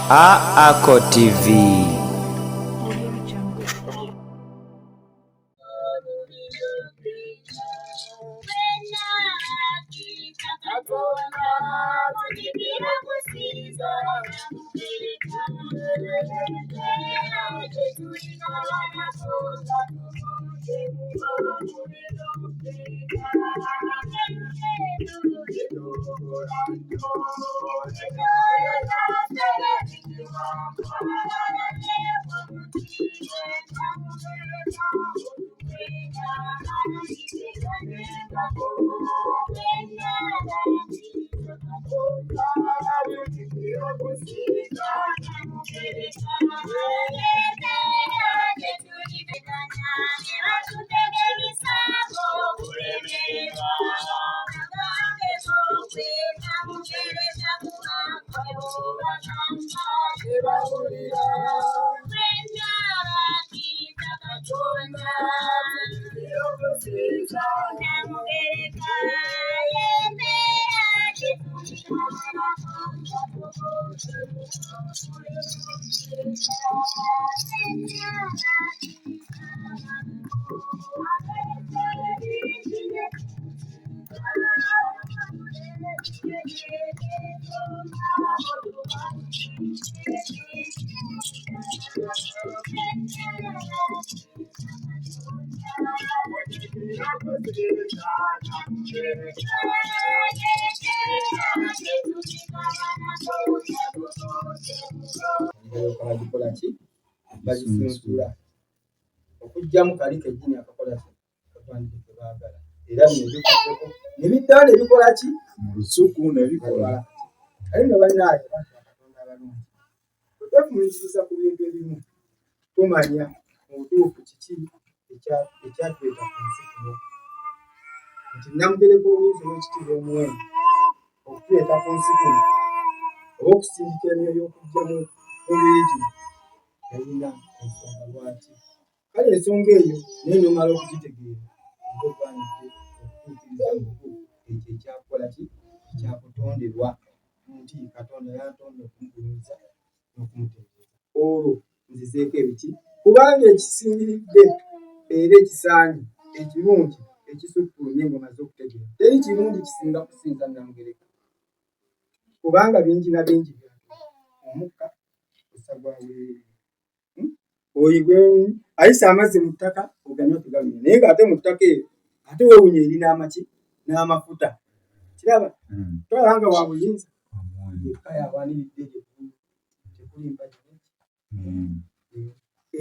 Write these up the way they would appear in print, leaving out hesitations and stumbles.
AACO TV. Balyoka bagikola ki? Bagisunsula okuggyamu kali kennyini akakola ki? Akagwanidde ke baagala. Era bino ebikutteko ne biddawo ne bikola ki? Mu lusuku ne bikola. Kale nno bannaaye abantu ba Katonda abalungi, bwe twefumiitiriza ku bintu ebimu tumanya mu butuufu kiki ekyatuleeta ku nsi kuno. Nti Nnamugereka obuyinza ow'ekitiibwa omuwendo okutuleeta ku nsi kuno oba okusindika emyoyo okujja mu mubiri gino yalina ensonga lwaki. Kale ensonga eyo naye n'omala okugitegeera oba ogwanidde okutuukiriza mu butuufu ekyo ekyakukola ki? Ekyakutonderwa nti Katonda yantonda okumugulumiza n'okumutendereza. Olwo nzizeeko ebiki? Kubanga ekisingiridde era ekisaanye ekirungi ekisukkulumye ng'omaze okutegeera teri kirungi kisinga kusinza Nnamugereka kubanga bingi na bingi byatuuka omukka gussa gwa bwereere. Oyo gwe ayisa amazzi mu ttaka oganywa tegalumya naye ng'ate mu ttaka eryo ate weewunya eri n'amaki n'amafuta kiraba tolaba nga wa buyinza yekka y'awaniridde eryo eggulu tekuli mpagi neki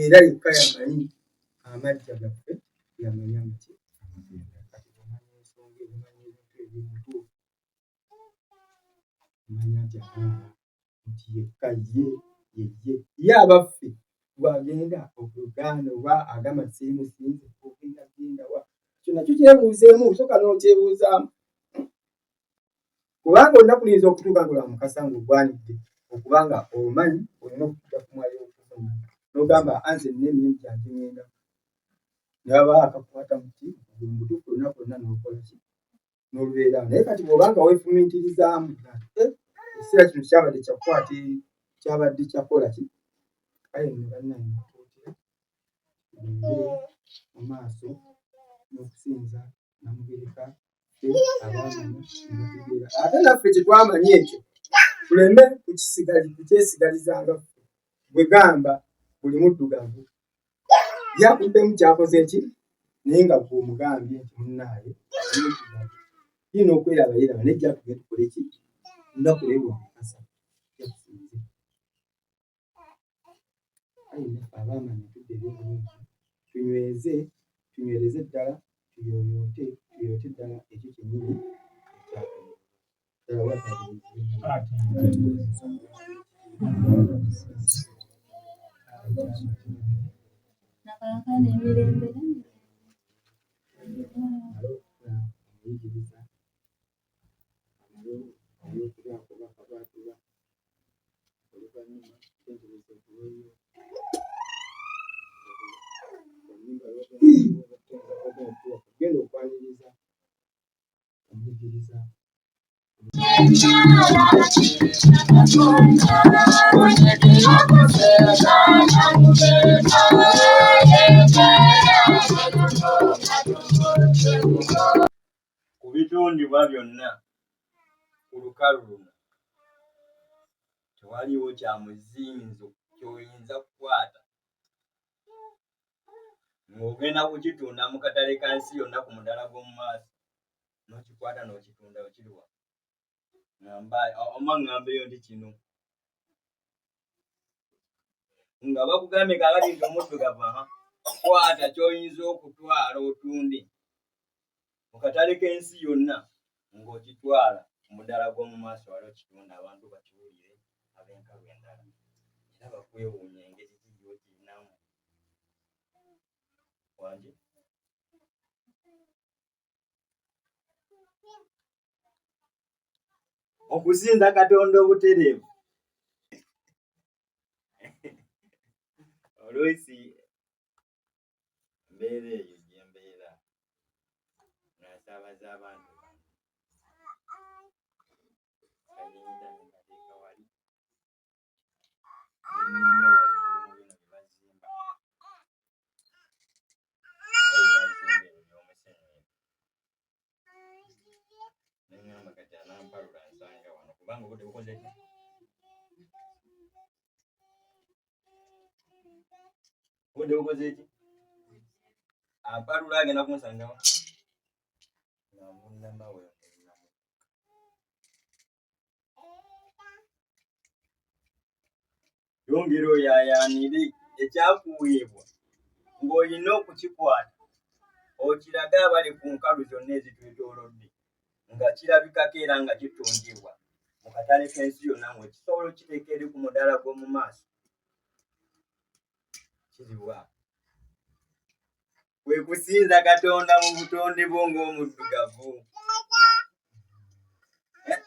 era yekka yamanyi amajja gaffe yamanyi amaki kati bw'omanya ensonga eyo omanya ebintu ebyo mu butuufu omanya nti nti yekka ye ye ye ye abaffe bw'agenda okugaana oba agamba nti sirimusinze ogenda genda wa ekyo nakyo kyebuuzeemu osooka n'okyebuuzaamu kubanga olunaku luyinza okutuuka nga olwa mukasa ng'ogwanidde okuba nga omanyi olina okujja ku mwayo okuvuma n'ogamba anze nina emirimu gyange ngenda ne baba akakwata muti okugulu mutuufu olunaku lwonna n'okola ki n'olubeera naye kati bw'oba nga weefumiitirizaamu eh, ekiseera kino kyabadde kyakukwata eri kyabadde kyakukola ki kale nno bannange mbakuutira tugende mu maaso n'okusinza Namugereka ffe abaamanya ne bategeera ate naffe kye twamanya ekyo tuleme kukyesigalizanga ffe gwe gamba buli muddugavu yakuddemu kyakoze ki naye nga gwe omugambye nti munnaaye muddugavu yina okweraba yeraba naye jja tugende tukole ki lunaku leero lwa mukasa jakusinze Ayi naffe abaamanya tudde eri obulungi, tunyweze, tunywereze ddala, tuyooyoote, tuyooyoote ddala ekyo kyennyini ekyatuweebwa. Ddala Nakaakano emirembe n'emirembe. Omuyigiriza amale olw'okubaako bakabwatuba oluvannyuma tendereza otuweeyo oluyimba lwogenda okwaniriza omuyigiriza. Ku bitondebwa byonna ku lukalu luno tewaliiwo kya muzinzo ky'oyinza kukwata ng'ogenda kukitunda mu katale ka nsi yonna ku mudaala gw'omu maaso n'okikwata n'okitunda okiriwa ngamba oma ngambeyo nti kino nga bakugambye kaakati nti omuddugavu aha kwata ky'oyinza okutwala otunde mu katale k'ensi yonna ng'okitwala ku mudaala gw'omu maaso wali okitunda abantu bakiwulire ab'enkalu endala era bakwewuunya engeri ki gy'okirinamu wangi. Okusinza Katonda obutereevu oluusi mbeera eyo gye mbeera nga nsaabaza abantu bange kayinza ne nkateeka wali ne nninnya waggulu mu bino bye bazimba oba bye bazimba ebyo by'omusenyu ebyo ne ŋŋamba kati anampalula nsanga wano kubanga obudde bukoze ki obudde bukoze ki ampalula agenda kunsangawa nga nvunnamawe nenamu yongera oyayaanire ekyakuweebwa ng'olina okukikwata okirage abali ku nkalu zonna ezitwetoolodde nga kirabikako era nga kitundibwa mu katale k'ensi yonna ng'okisobola okiteeka eri ku mudaala gw'omu maaso kiriwa kwe kusinza Katonda mu butonde bwo ng'omuddugavu. Eh?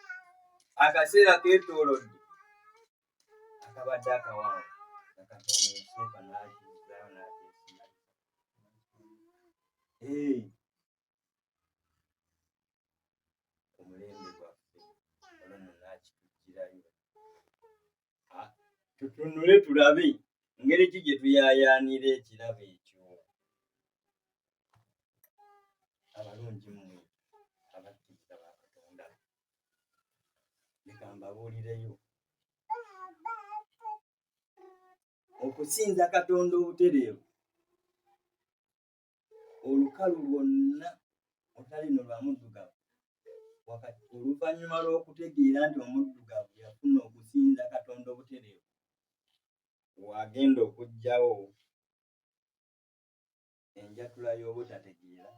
Akaseera keetoolodde akabadde akawanvu nga Katonda yasooka n'akizaayo n'akyesimalisa. Eh. Ku mulembe gwaffe ono nno n'akituggyirayo. Ah, tutunule tulabe ngeri ki gye tuyaayaanira ekirabo ekyo. Abalungi mmwe abakkiriza ba Katonda, leka mbabuulireyo. Okusinza Katonda obutereevu olukalu lwonna otali no lwa muddugavu wakati oluvannyuma lw'okutegeera nti omuddugavu yafuna okusinza Katonda obutereevu wagenda okuggyawo enjatula y'obutategeera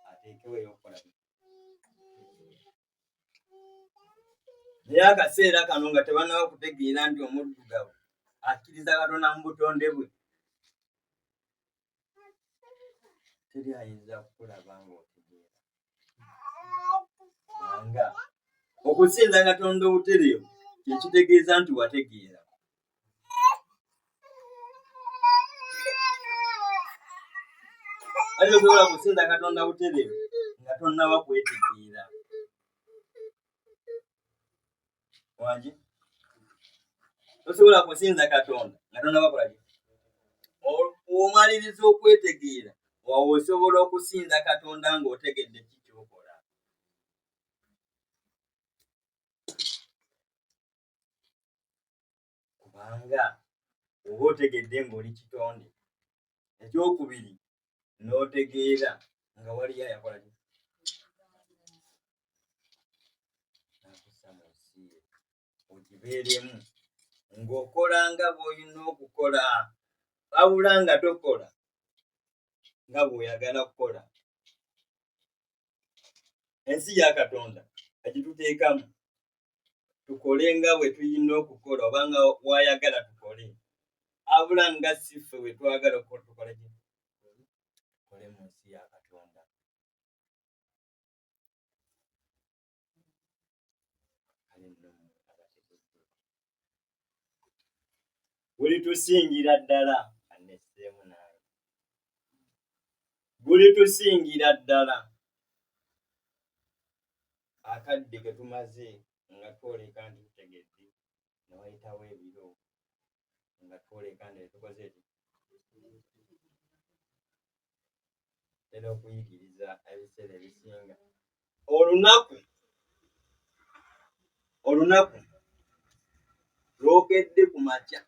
ateekewo ey'okukola naye akaseera kano nga tebanaba kutegeera nti omuddugavu akkiriza Katonda mu butonde bwe teri ayinza kukulaba ng'otegeera kubanga okusinza Katonda obutereevu kyekitegeeza nti wategeera. Ate tosobola kusinza Katonda butereevu nga tonnaba kwetegeera. Wangi? Tosobola kusinza Katonda nga tonnaba kola ki? Omaliriza okwetegeera wawe osobola okusinza Katonda ng'otegedde ki ky'okola. Kubanga oba otegedde ng'oli kitonde. Ekyokubiri n'otegeera nga waliyo ayakola ki? N'akussa mu nsi ye ogibeeremu ng'okola nga bw'olina okukola wabula nga tokola nga bw'oyagala kukola. Ensi ya Katonda agituteekamu tukole nga bwe tulina okukola oba nga wayagala tukole abula nga si ffe bwe twagala okukola tukole ki tukole mu nsi ya Katonda. Kale nno mmwe abategedde gulitusingira ddala anesseemu nange gulitusingira ddala akadde ke tumaze nga twoleka nti tutegedde. Twoleka nti tukoze eki tera okuyigiriza ebiseera ebisinga olunaku olunaku lwokedde ku makya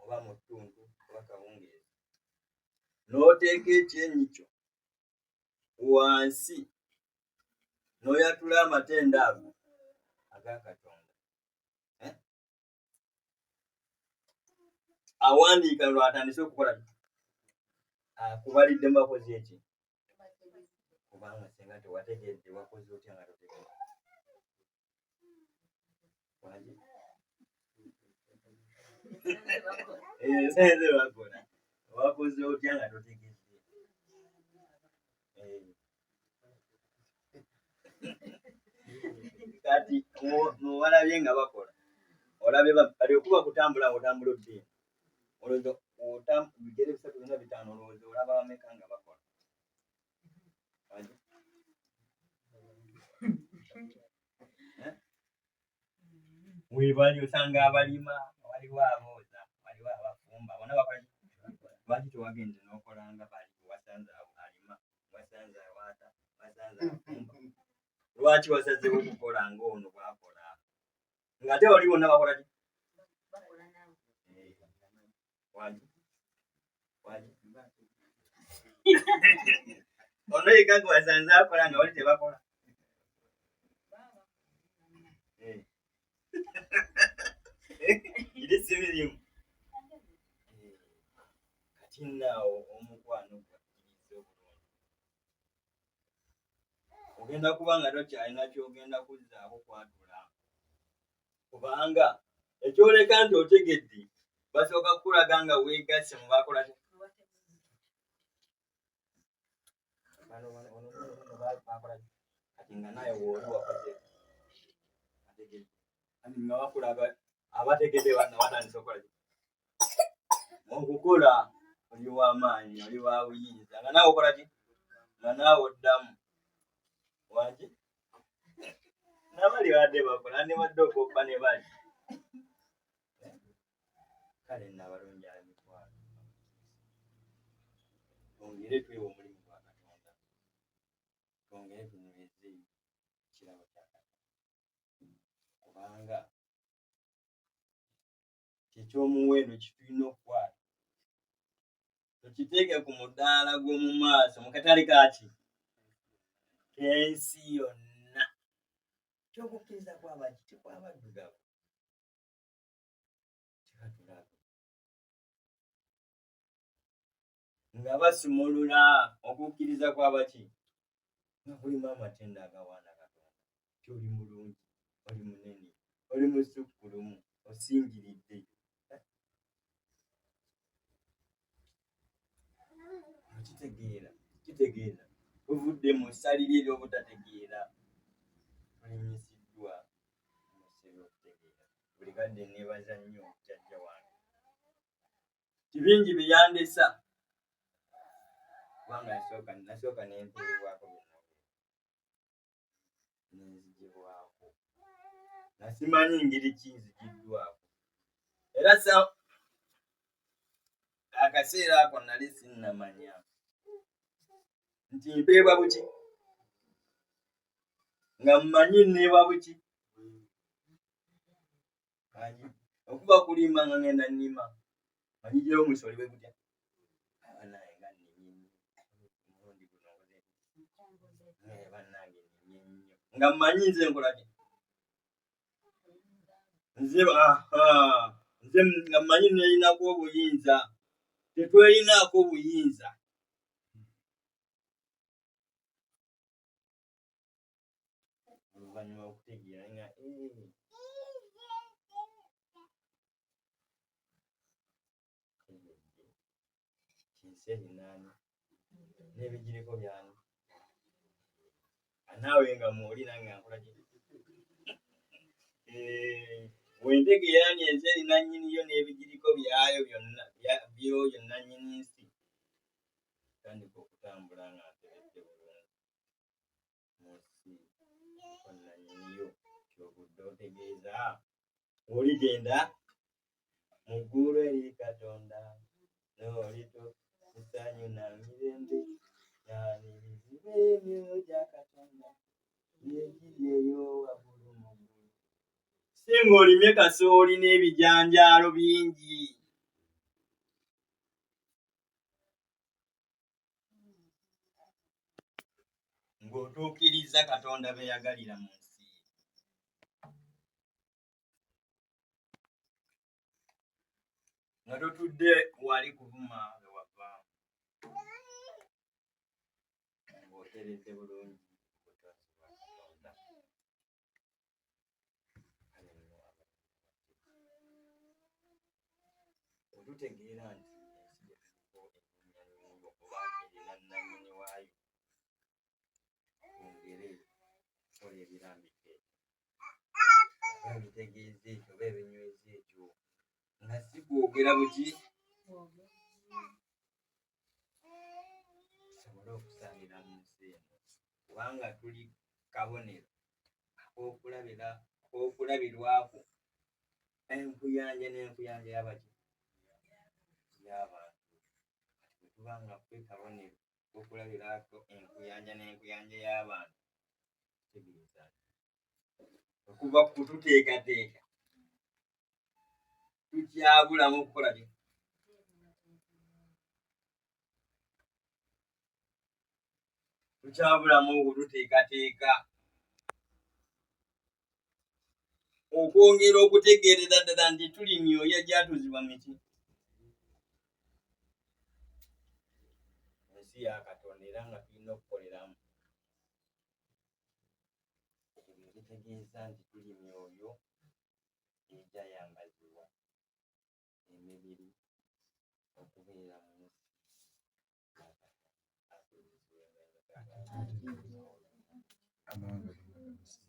oba mu ttuntu oba kawungeezi n'oteeka ekyenyi kyo wansi n'oyatula amatendo ago aga Katonda eh? Awandiika lwatandise okukola akubalidde mubakozi eki kubanga senga tewategedde wakoze otya nga totegedde wangi eh, bakola wakoze otya nga totegedde eh. Kati muwalabye nga bakola olabye kati okuba kutambula otambula oddiini olowooza bigere bisatu bina bitaano olowooza olaba bameka nga bakola eh? Webali osanga abalima waliwo abooza waliwo abafumba bona bakola lwaki tewagenze n'okola nga bali wasanze alima wasanze awaata wasanze afumba lwaki wasazeewo okukola ng'ono bwakola ng'ate wali bonna bakola ki eh, wangi wangi ono yekka gwe wasanze akola nga wali tebakola eh. Iri si mirimu eh, kati naawo omukwano gwakkiriza obulungi ogenda kuba nga tokyalina kyogenda kuzzaako kwatula kubanga ekyoleka nti otegedde basooka kukulaga nga weegasse mu bakola kati nga naye wooli wakoze ategedde nga bakulaga abategedde nga batandise okukola okukola oli w'amaanyi oli wa buyinza nga naawe okola ki nga naawe oddamu wangi nabali badde bakola ne badde okoppa ne bali kale nno abalungi abemikwano twongere twewa omulimu gwa katonda twongere tunyweze ekirabo kya katonda kubanga kyekyomuwendo kitulina okukwata tukiteeke ku mudaala gw'omu maaso mu katale kaki k'ensi yonna kyokukkiriza kwabaki tekwabaddugavu tekatulaga nga basumulula okukkiriza kwabaki nga kulimu amatendo agawaana katonda ti oli mulungi oli munene oli musukkulumu osingiridde okitegeera kitegeeza tuvudde mu ssalira ery'obutategeera tulinyisiddwa mu okutegeera buli kadde neebaza nnyo jjajja wange tibingi byeyandesa kubanga nasooka nempeebwako byonna nenzigibwako nga simanyi ngeri ki nzigiddwako era sa akaseera ako nali sinnamanya nti mpeebwa buki nga mmanyi nneebwa buki manyi okuba kulima nga ngenda nnima manyijeyo omusoli bwe gutya banaye nga nnimye nnyo omulundi guno nkoze bannange nnimye nnyo nga mmanyi nze nkola ki nze nze nga mmanyi neyinako obuyinza tetweyinaako obuyinza oluvannyuma okutegeera nga eh. Kinsi erinaani n'ebigiriko byani naawe nga mwoli nange nkola ki eh, wentegeera nti ensi erina nnyiniyo n'ebigiriko byayo byonna byoyo nannyini nsi tandika okutambula nga nteredde bulungi mu nsi onnannyiniyo kyovudde otegeeza oligenda. Mu ggulu eri Katonda n'olito essanyu na mirembe nyaniriziba emyoyo gya Katonda gyegiri eyo waggulu mu ggulu. Singa olimye kasooli n'ebijanjaalo bingi. Ng'otuukiriza Katonda beyagalira mu nsi. Nga totudde wali kuvuma wewava ng'oteredde bulungi obutonzi bwa Katonda. Kale nno otutegeera nti ensi gye tuliko erina nnyiniyo oba erina nnannyini waayo, twongere okukola ebirambika ekyo oba ebitegeeza ekyo oba ebinyweza ekyo nga si kwogera buki tusobole okusaanira mu nsi eno kubanga tuli kabonero ak'okulabira ak'okulabirwako enkuyanja n'enkuyanja y'abaki y'abantu. Kati bwe tuba nga ffe kabonero ak'okulabirako enkuyanja n'enkuyanja y'abantu, kitegeeza nti okuva ku kututeekateeka tukyabulamu okukola ki? Tukyabulamu okututeekateeka okwongera okutegeerera ddala nti tuli myoyo egyatuuzibwa miki ensi ya Katonda era nga tulina okukoleramu. Ebyo bitegeeza nti tuli myoyo egyayambazibwa emibiri okubeera mu nsi ya Katonda. Amawanga gonna gamusinze,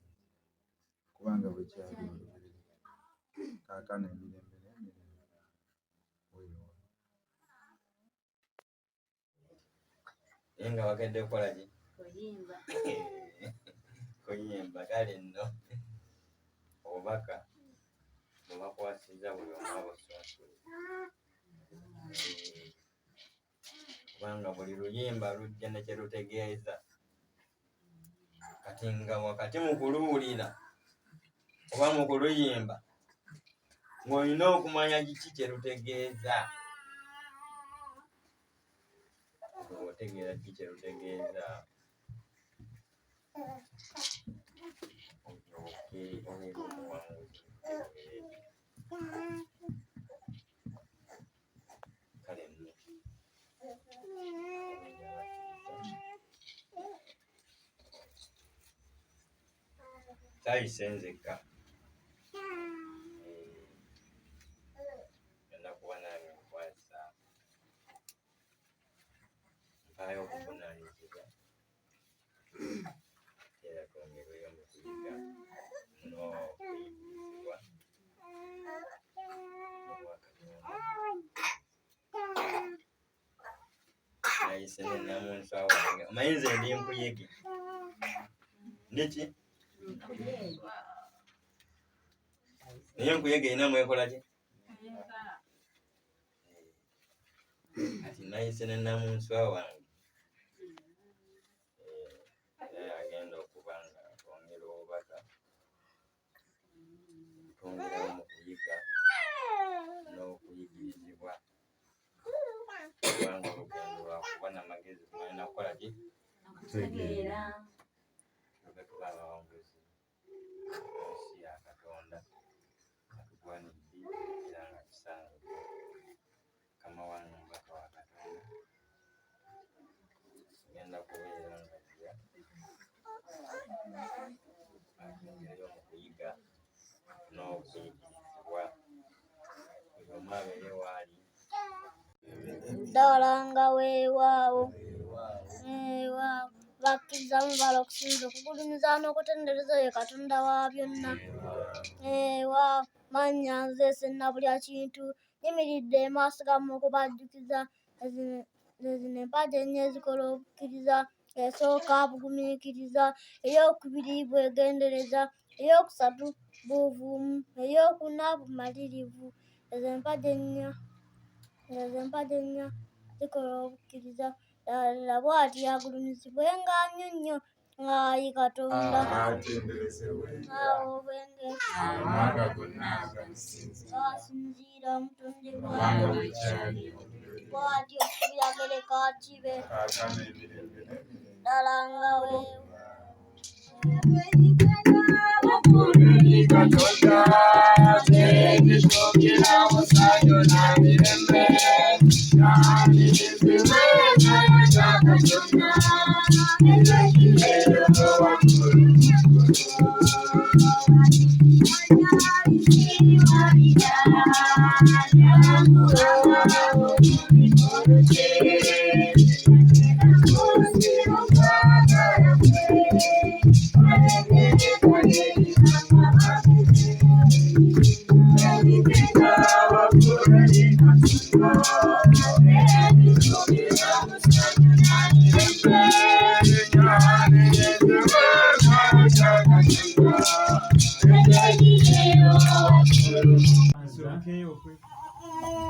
kubanga bwe kyali olubereberye, kaakano emirembe n'emirembe. Weewaawo. Naye nga bakedde kukola ki? Kuyimba. Kuyimba. Kale nno obubaka bwebakwasiza buli omu abusunsule, kubanga buli luyimba lujja ne kye lutegeeza. Kati nga wakati mu kuluwulira oba mu kuluyimba ng'olina okumanya kiki kye lutegeeza. Ng'otegeera kiki kye lutegeeza olyoke obeere omuwanguzi. Kale nno saayise nzekka, ngenda kuba nange nkwasa mpaayo obuvunaanyizibwa era twongerweyo mu kuyiga n'okuyigirizibwa mu Bwakatonda. Nayise ne namunswa wange, omanyi nze ndi nkuyege, ndiki naye enkuyege erina mwekola ki? Kati nayise ne namunswa wange era agenda okuba nga twongera obubaka, twongerawo mu kuyiga n'okuyigirizibwa, kubanga olugendo lwakuba namagezi kumanya nakukola ki? Kutegeera. Tuve tuba abawanguzi mu nsi ya Katonda nga tugwanidde era nga tusaanidde. Mukama wange omubaka wa Katonda ngenda kubeera nga jja atwongereyo mu kuyiga n'okuyigirizibwa, buli omu abeere waali. Ddala nga weewaawo, weewaawo, bakkiriza mubala okusinza, okugulumiza n'okutendereza oyo Katonda wa byonna. Weewaawo, mannya nze sinnabulya kintu, nyimiridde maaso gammwe okubajjukiza zino empagi ennya ezikola obukkiriza. Esooka bugumiikiriza, ey'okubiri bwegendereza, ey'okusatu buvumu, ey'okuna bumalirivu. Ezo empagi ennya, ezo empagi ennya zikola obukkiriza. Ddala bw'atyo agulumizibwenga nnyo nnyo, ayi Katonda. Atenderezebwenga. Aweebwenga ekitiibwa. Amawanga gonna gamusinze. Ng'asinziira omutonde Kubanga bw'atyo. bwe kyali olubereberye. Bw'atyo byagereka kibe. Kaakano emirembe n'emirembe. Ddala nga weewa. Katonda kyekituukirawo ssanyu na mirembe n'amirizibwe kya Katonda ezekireero waggulu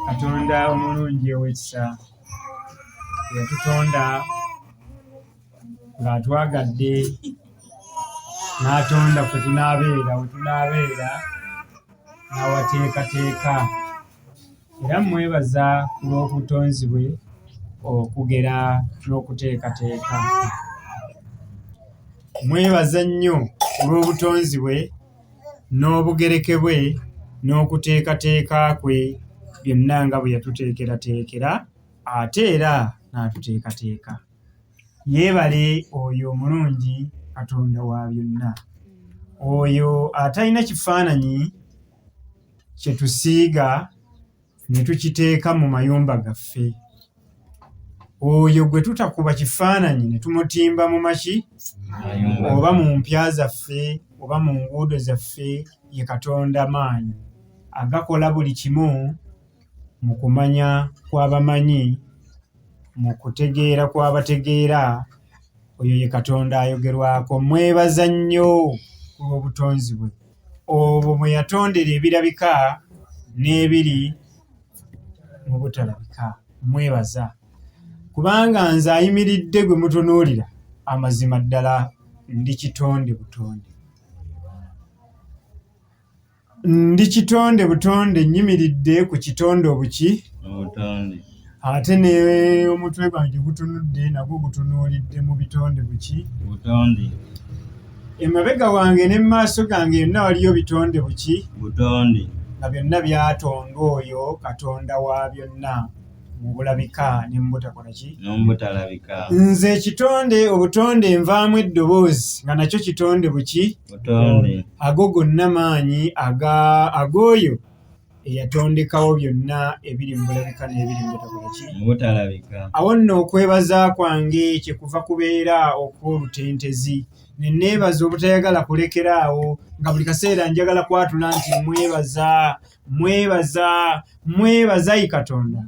Katonda omulungi ow'ekisa eyatutonda ng'atwagadde n'atonda ffe tunaabeera we tunaabeera n'awateekateeka era mmwebaza ku lw'obutonzi bwe okugera n'okuteekateeka. Mwebaza nnyo ku lw'obutonzi bwe n'obugereke bwe n'okuteekateeka kwe byonna nga bwe yatuteekerateekera ate era n'atuteekateeka. Yeebale oyo omulungi Katonda wa byonna, oyo atalina kifaananyi kye tusiiga ne tukiteeka mu mayumba gaffe, oyo gwe tutakuba kifaananyi ne tumutimba mu maki oba mu mpya zaffe oba mu nguudo zaffe, ye Katonda maanyi agakola buli kimu mu kumanya kw'abamanyi, mu kutegeera kw'abategeera, oyo ye Katonda ayogerwako. Mwebaza nnyo ku lw'obutonzi bwe obwo mwe yatondera ebirabika n'ebiri mu butalabika. Mwebaza kubanga nze ayimiridde gwe mutunuulira, amazima ddala ndi kitonde butonde. Ndi kitonde butonde nnyimiridde ku kitonde obuki Obutonde. ate ne omutwe gwange gye gutunudde nagwo gutunuulidde mu bitonde buki Butonde. Emabega wange ne mu maaso gange yonna waliyo bitonde buki Butonde. nga byonna byatondwa oyo Katonda wa byonna mu bulabika ne mu butakola ki N'omubutalabika. Nze ekitonde obutonde nvaamu eddoboozi nga nakyo kitonde buki Butonde. Ago gonna maanyi aga ag'oyo eyatondekawo byonna ebiri mu bulabika n'ebiri mu butakola ki Mu butalabika. Awo nno okwebaza kwange kye kuva kubeera okw'olutentezi ne neebaza obutayagala kulekera awo nga buli kaseera njagala kwatula nti mwebaza mwebaza mwebaza ayi Katonda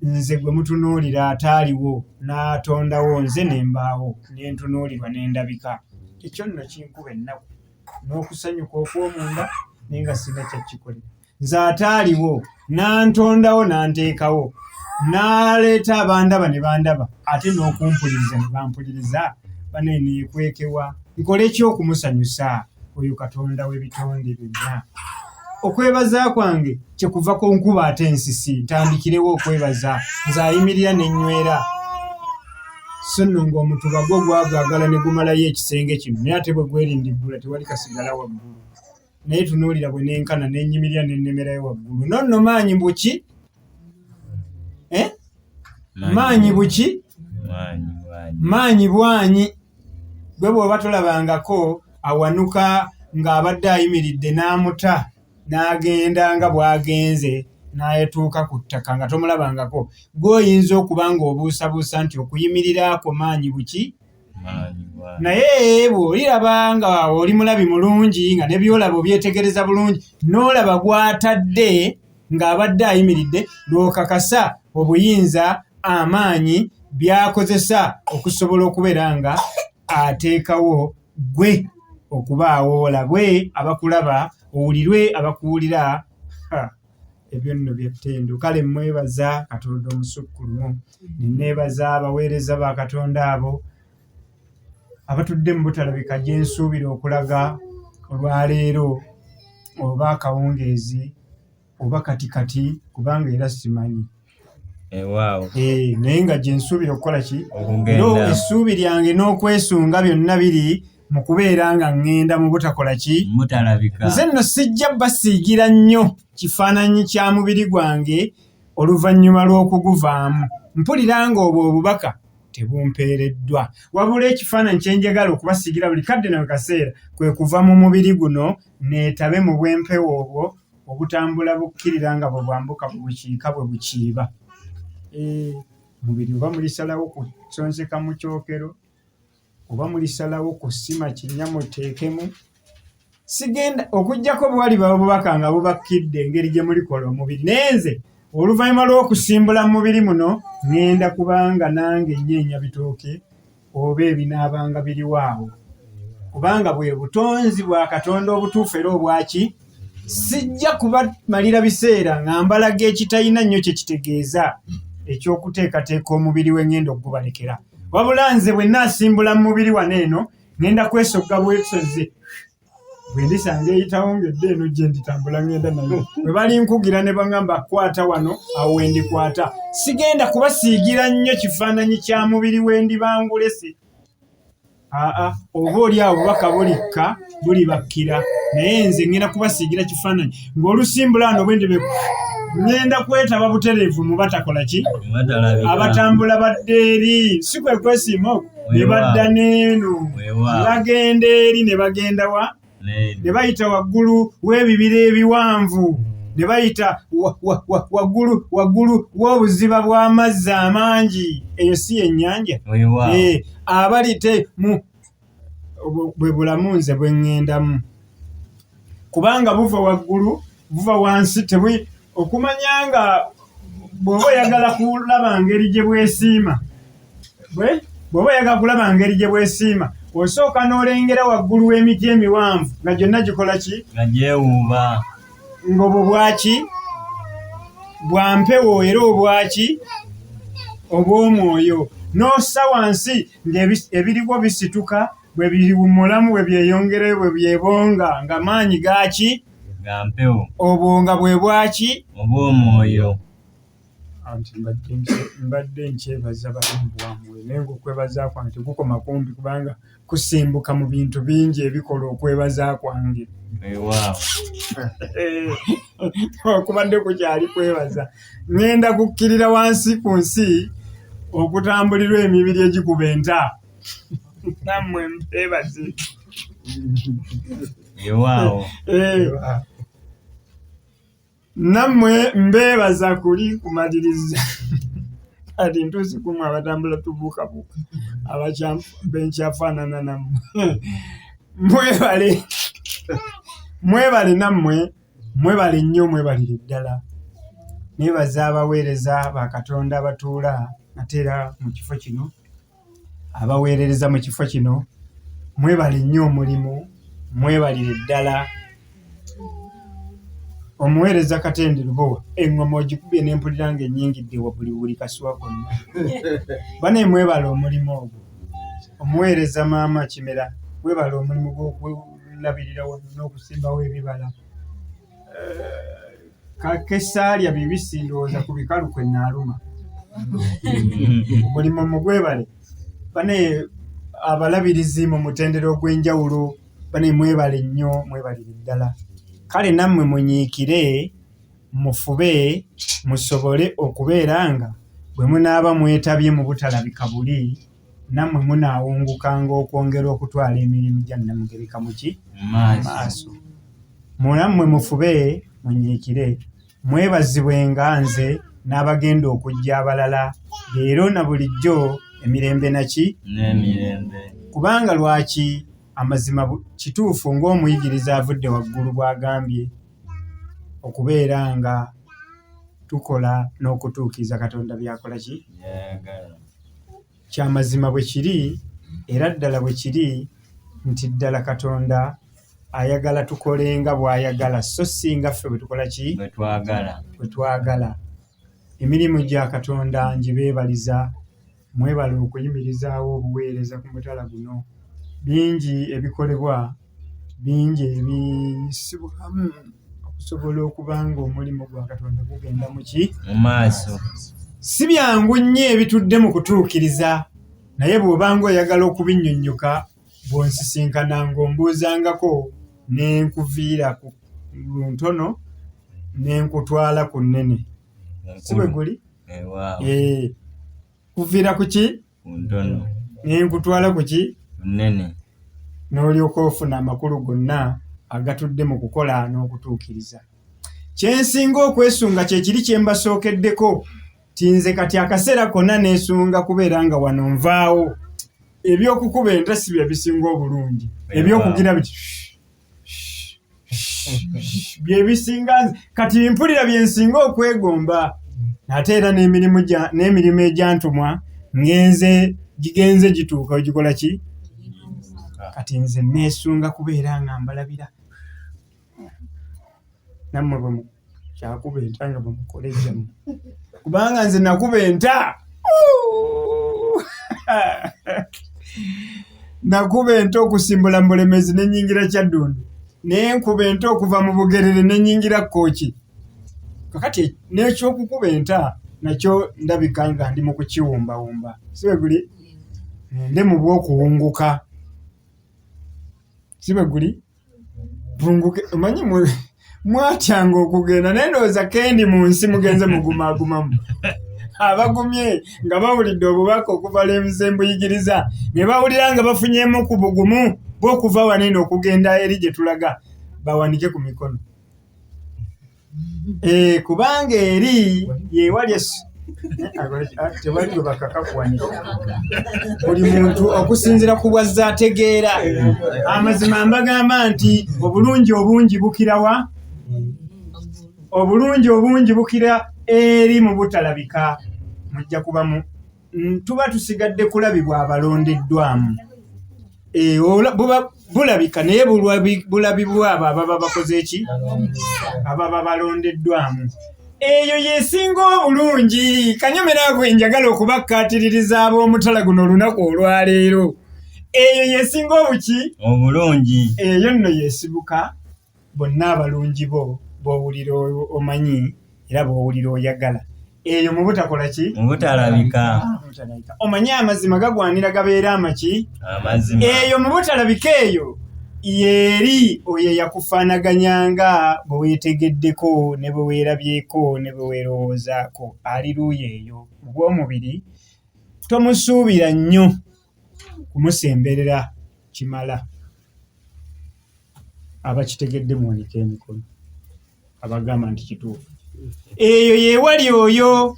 nze gwe mutunuulira ataaliwo n'atondawo nze ne mbaawo ne ntunuulirwa ne ndabika. Ekyo nno kinkuba ennaku n'okusanyuka okw'omunda naye nga sirina kyakikolera. Nze ataaliwo n'antondawo n'anteekawo n'aleeta abandaba ne bandaba ate n'okumpuliriza ne bampuliriza bane neekwekewa nkole ki okumusanyusa oyo Katonda w'ebitonde byonna. Okwebaza kwange kye kuva ku nkuba ate ensisi ntandikirewo okwebaza nze ayimirira ne nnywera. So nno ng'omutuba gwo gwagaagala ne gumalayo ekisenge kino naye ate bwe gwerindiggula tewali kasigala waggulu. Naye tunuulira bwe nenkana ne nnyimirira ne nnemerayo waggulu. Nonno maanyi buki? Eh? Maanyi buki? Maanyi bwanyi. Maanyi bwanyi. Gwe bw'oba tolabangako awanuka ng'abadde ayimiridde n'amuta n'agenda nga bw'agenze n'atuuka ku ttaka nga tomulabangako, ggwe oyinza okuba ng'obuusabuusa nti okuyimirira kwo maanyi buki? Maanyi bwanyi. Naye bw'oliraba nga oli mulabi mulungi nga ne by'olaba obyetegereza bulungi n'olaba gw'atadde ng'abadde ayimiridde lw'okakasa obuyinza amaanyi by'akozesa okusobola okubeera nga ateekawo ggwe okubaawo olabwe abakulaba owulirwe abakuwulira. Ha! Ebyo nno bya ttendo. Kale mmwebaza Katonda omusukkulumu, ne neebaza abaweereza ba Katonda abo abatudde mu butalabika gye nsuubira okulaga olwaleero oba akawungeezi oba kati kati kubanga era simanyi. Ewaawo. Eh, naye nga gye nsuubira okukola ki? Okugenda. Era essuubi lyange n'okwesunga byonna biri mu kubeera nga ŋŋenda mu butakola ki? Mutalabika. Nze nno sijja basiigira nnyo kifaananyi kya mubiri gwange oluvannyuma lw'okuguvaamu. Mpulira ng'obwo obubaka tebumpeereddwa. Wabula ekifaananyi kye njagala okubasiigira buli kadde na buli kaseera kwe kuva mu mubiri guno neetabe mu bw'empewo obwo obutambula bukkirira nga bwe bwambuka mu bukiika bwe bukiiba. Eh, mubiri oba mulisalawo kusonseka mu kyokero oba mulisalawo kusima kinnya muteekemu sigenda okuggyako bwaliba obubaka nga bubakkidde engeri gye mulikola omubiri naye nze oluvannyuma lw'okusimbula mu mubiri muno ŋŋenda kubanga nange nnyeenya bitooke oba ebinaabanga biriwo awo kubanga bwe butonzi bwa Katonda obutuufu era obwaki sijja kubamalira biseera nga mbalaga ekitalina nnyo kye kitegeeza eky'okuteekateeka omubiri we ŋŋenda okugubalekera wabula nze bwe nnaasimbula mu mubiri wano eno ŋŋenda kwesogga bwesozi bwe ndisanga eyitawo ng'edda eno gye nditambula ŋŋenda nayo bwe balinkugira ne baŋŋamba kwata wano awo we ndikwata sigenda kubasiigira nnyo kifaananyi kya mubiri we ndibangulese aa oba oli awo bubaka bulikka bulibakkira naye nze ŋŋenda kubasiigira kifaananyi ng'olusimbula wano bwe ndibe ŋŋenda kwetaba butereevu mu batakola ki abatambula badda eri si kwe kwesiima okwo ne badda n'eno ne bagenda eri ne bagenda wa ne bayita waggulu w'ebibira ebiwanvu ne bayita waggulu waggulu w'obuziba bw'amazzi amangi eyo si yennyanja eh, abali te mu bwe bulamu nze bwe ŋŋendamu kubanga buva waggulu buva wansi tebwi okumanya nga bw'oba oyagala kulaba ngeri gye bwesiima bw'oba oyagala kulaba ngeri gye bwesiima osooka n'olengera waggulu w'emiti emiwanvu nga gyonna gikola ki nga gyewuuba ng'obwo bwaki bwa mpewo era obwaki obw'omwoyo n'ossa wansi ng'ebiriwo bisituka bwe biwummulamu bwe byeyongerayo bwe byebonga nga maanyi gaaki ga mpewo obwo nga bwe bwaki obw'omwoyo anti mbadde nkyebaza bali mu bwamwoyo naye ng'okwebaza kwange tekukoma kumpi kubanga kusimbuka mu bintu bingi ebikola okwebaza kwange weewaawo okubadde kukyali kwebaza ŋŋenda kukkirira wansi ku nsi okutambulirwa emibiri egikuba enta nammwe mbeebaze weewaawo eh. Nammwe mbeebaza kuli kumaliriza kati ntuuse ku mmwe abatambula tubuukabuuka benkyafaanana nammwe mwebale mwebale nammwe mwebale nnyo mwebalire ddala nebaza abaweereza ba Katonda abatuula ate era mu kifo kino abaweerereza mu kifo kino mwebale nnyo omulimu mwebalire ddala omuweereza Katende Lubowa eŋŋoma ogikubye ne mpulira ng'ennyingidde wa buli buli kasuwa konna bane mwebale omulimu ogwo omuweereza maama Kimera webale omulimu gw'okulabirira wano n'okusimbawo ebibala Kakesaalya bibisi ndowooza ku bikalu kwe naaluma. Omulimu mugwebale bane abalabirizi mu mutendera ogw'enjawulo bane mwebale nnyo mwebalire ddala. Kale nammwe munyiikire mufube musobole okubeera nga bwe munaaba mwetabye mu butalabika buli nammwe munaawungukanga okwongera okutwala emirimu gya Nnamugereka mu ki? Mu maaso. Nammwe mufube munyiikire. Mwebazibwenga nze n'abagenda okujja abalala leero na bulijjo emirembe na ki? N'emirembe. Kubanga lwaki amazima kituufu ng'omuyigiriza avudde waggulu bw'agambye okubeera nga tukola n'okutuukiriza Katonda by'akola ki? By'ayagala. Kya mazima bwe kiri, era ddala bwe kiri nti ddala Katonda Ayagala tukole nga bw'ayagala, so si nga ffe bwe tukola ki? Bwe twagala. Bwe twagala. Emirimu gya Katonda ngibeebaliza, mwebale okuyimirizaawo obuweereza ku mutala guno. Bingi ebikolebwa, bingi ebiyisibwamu okusobola okuba ng'omulimu gwa Katonda gugenda mu ki? Mu maaso. Si byangu nnyo ebitudde mu kutuukiriza, naye bw'oba ng'oyagala okubinnyonnyoka bw'onsisinkana ng'ombuuzangako ne nkuviira ku ntono ne nkutwala ku nnene. Si bwe guli? Eh, kuviira ku ki? Ku ntono. Ne nkutwala ku ki? Ku nnene. N'olyoka ofuna amakulu gonna agatudde mu kukola n'okutuukiriza. Kye nsinga okwesunga kye kiri kye mbasookeddeko nti nze kati akaseera konna neesunga kubeera nga wano nvaawo. Eby'okukuba enta si bye bisinga obulungi, eby'okugira biti bye bisinga nze kati mpulira bye nsinga okwegomba. Ate era n'emirimu egyantumwa ngenze gigenze gituuka ogikola ki? Kati nze neesunga kubeera nga mbalabira nammwe bwe kyakuba enta nga bwe mukola ejjamu, kubanga nze nakuba enta nakuba enta okusimbula mu Bulemezi ne nnyingira Kyaddondo, ne nkuba enta okuva mu Bugerere ne nnyingira Kkooki. Kakati n'ekyokukuba enta nakyo ndabika nga ndi mu kukiwumbawumba, si bwe guli? Ndi mu bw'okuwunguka, si bwe guli? Bunguke, omanyi mwatyanga okugenda, naye ndowooza kendi mu nsi mugenze mugumaagumamu. Abagumye nga bawulidde obubaka okuva lwe mbuyigiriza, ne bawulira nga bafunyeemu ku bugumu bw'okuva wano eno okugenda eri gye tulaga, bawanike ku mikono. Eh, kubanga eri yewali tewali gwe bakaka kuwanika. Buli muntu okusinziira ku bw'azze ategeera. Amazima mbagamba nti obulungi obungi bukira wa? Obulungi obungi bukira eri mu butalabika. Mujja kuba mu tuba tusigadde kulabibwa abalondeddwamu. Eh, buba bulabika naye bulabibwa abo ababa bakoze ki? Ababa balondeddwamu. Eyo y'esinga obulungi. Kanyomera gwe njagala okubakkatiririza ab'omutala guno olunaku olwaleero. Eyo y'esinga obuki? Obulungi. Eyo nno y'esibuka bonna abalungi bo b'owulira omanyi era b'owulira oyagala. Eyo mu butakola ki? Mu butalabika. Butalabika. Omanyi amazima gagwanira gabeera amaki? Amazima. Eyo mu butalabika eyo yeeri oyo eyakufaanaganyanga bwe weetegeddeko ne bwe weerabyeko ne bwe weerowoozaako. Ali luuyi eyo mu bw'omubiri tomusuubira nnyo kumusemberera kimala. Abakitegedde muwanike emikono abagamba nti kituufu. Eyo yewali oyo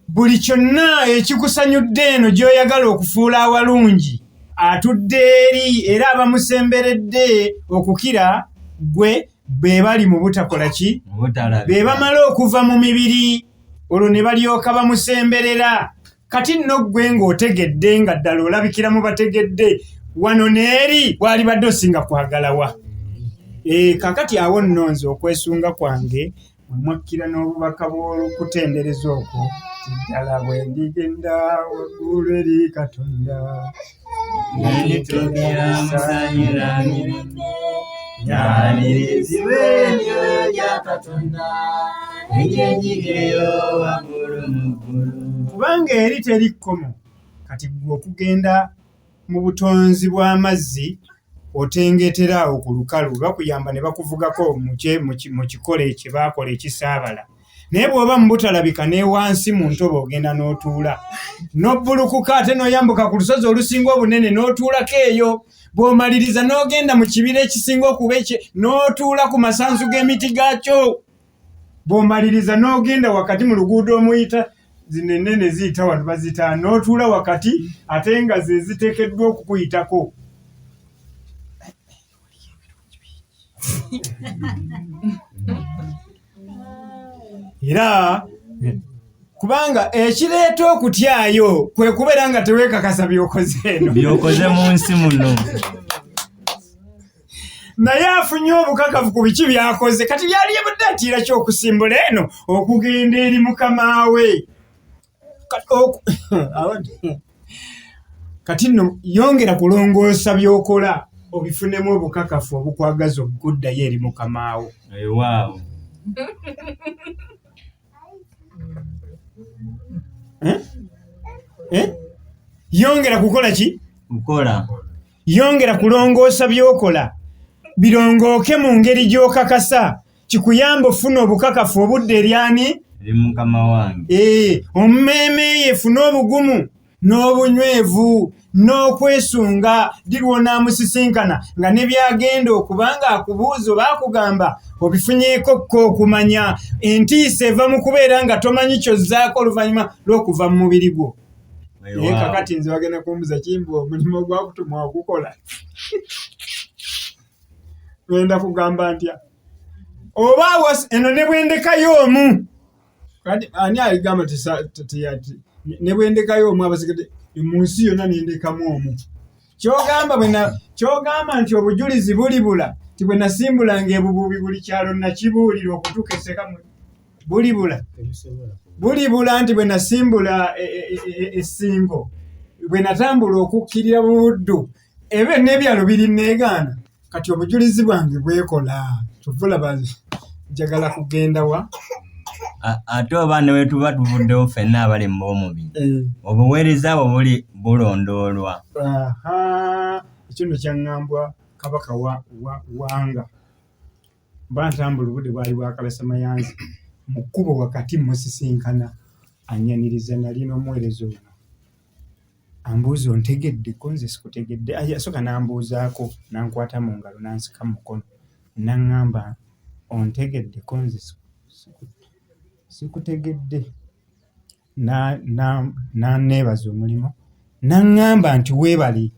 buli kyonna ekikusanyudde eno gy'oyagala okufuula awalungi atudde eri era abamusemberedde okukira ggwe be bali mu butakola ki? Be bamala okuva mu mibiri olwo ne balyoka bamusemberera. Kati nno ggwe ng'otegedde nga ddala olabikira mu bategedde wano n'eri waalibadde osinga kwagala wa? Eh, kaakati awo nno nze okwesunga kwange mwe mwakkira n'obubaka bw'okutendereza okwo nti ddala bwe ndigenda waggulu eri Katonda Nandituukira musanyu na mirembe, nanirizibwe emyoyo gya Katonda, egyenyigireyo waggulu mu ggulu. Kubanga eri teri kkomo. Kati ggwe okugenda mu butonzi bw'amazzi otengeetera awo ku lukalu, bakuyamba ne bakuvugako mu kikole kye baakola ekisaabala. Naye bw'oba mu butalabika ne wansi mu ntobo ogenda n'otuula, n'obbulukuka ate n'oyambuka ku lusozi olusinga obunene n'otuulako eyo. Bw'omaliriza n'ogenda mu kibira ekisinga okuba ekye, n'otuula ku masanzu g'emiti gaakyo. Bw'omaliriza n'ogenda wakati mu luguudo omuyita zino ennene ziyita wano baziyita, n'otuula wakati ate nga ze ziteekeddwa okukuyitako. Era kubanga ekireeta okutyayo kwe kubeera nga teweekakasa by'okoze eno. By'okoze mu nsi muno. Naye afunye obukakafu ku biki by'akoze. Kati byali yabadde atiira ki okusimbula eno okugenda eri mukama we? Kati nno yongera kulongoosa by'okola obifunemu obukakafu obukwagaza okuddayo eri mukama wo. Weewaawo. Eh? Eh? Yongera kukola ki? Kukola. Yongera kulongoosa by'okola birongooke mu ngeri gy'okakasa kikuyamba ofuna obukakafu obudda eri ani? Eri mukama wange. Ee, ommeeme ye efune obugumu n'obunywevu n'okwesunga ddi lw'onaamusisinkana nga ne by'agenda okuba ng'akubuuza oba akugamba obifunyeeko kko okumanya. Entiisa eva mu kubeera nga tomanyi ky'ozzaako oluvannyuma lw'okuva mu mubiri gwo. Naye kakati nze bagenda kumbuza kimbu omulimu ogwakutumwa ogukola. Ngenda kugamba ntya? Oba eno ne bwendekayo omu. Kati ani aligamba ne bwendekayo omu abasigadde mu nsi yonna nendekamu omu. Kyogamba kyogamba nti obujulizi bulibula nti bwe nasimbulanga ebububi buli kyalo nakibuulira okutuuka eseka bulibula. Bulibula nti bwe nasimbula essingo bwe natambula okukkirira Buddu ebyo n'ebyalo biri neegaana. Kati obujulizi bwange bwekola kyova olaba njagala kugenda wa? Ate oba ne bwe tuba tuvuddewo ffenna abali mu b'omubiri, obuweereza bwo buli bulondoolwa. Ekyo nno kyaŋŋambwa Kabaka Wanga. Mba ntambula obudde bwali bwa kalasamayanzi, mu kkubo wakati mmusisinkana annyaniriza nali n'omuweereza ono. Ambuuza ontegedde ko nze sikutegedde. Yasooka n'ambuuzaako n'ankwata mu ngalo n'ansika mu mukono n'aŋŋamba ontegedde ko nze sikutegedde. N'anneebaza omulimu n'aŋŋamba nti weebale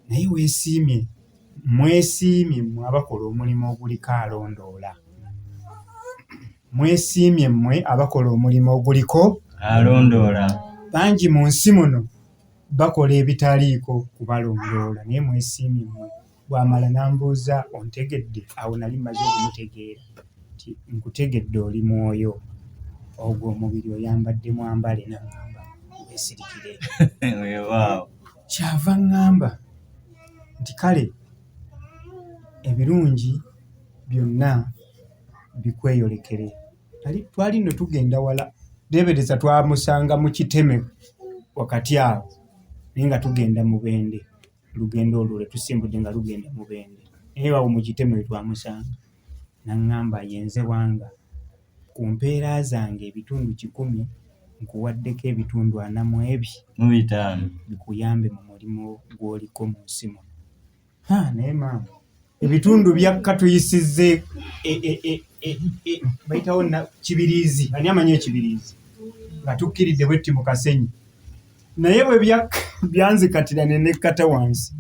naye weesiimye, mwesiimye mmwe abakola omulimu oguliko alondoola. Mwesiimye mmwe abakola omulimu oguliko alondoola. Bangi mu nsi muno bakola ebitaliiko kubalondoola naye mwesiimye mmwe. Bw'amala n'ambuuza ontegedde, awo nali mmaze okumutegeera nti nkutegedde oli mwoyo, ogwo omubiri oyambadde mwambale n'aŋŋamba weesirikire. Weewaawo. Kyava ŋŋamba nti kale ebirungi byonna bikweyolekere. Twali nno tugenda wala, Deebereza twamusanga mu kiteme wakati awo naye nga tugenda Mubende. Olugendo olwo lwe tusimbudde nga lugenda Mubende naye awo mu kiteme we twamusanga n'aŋŋamba ye nze Wanga ku mpeera zange ebitundu 100 nkuwaddeko ebitundu 45 bikuyambe mu mulimu gw'oliko mu nsi muno. Naye maama ebitundu byakka tuyisizze bayitawo Kibiriizi, ani amanyi Ekibiriizi? Nga tukkiridde bwetti mu Kasenyi. Naye bwe byanzikatira ne nekkata wansi.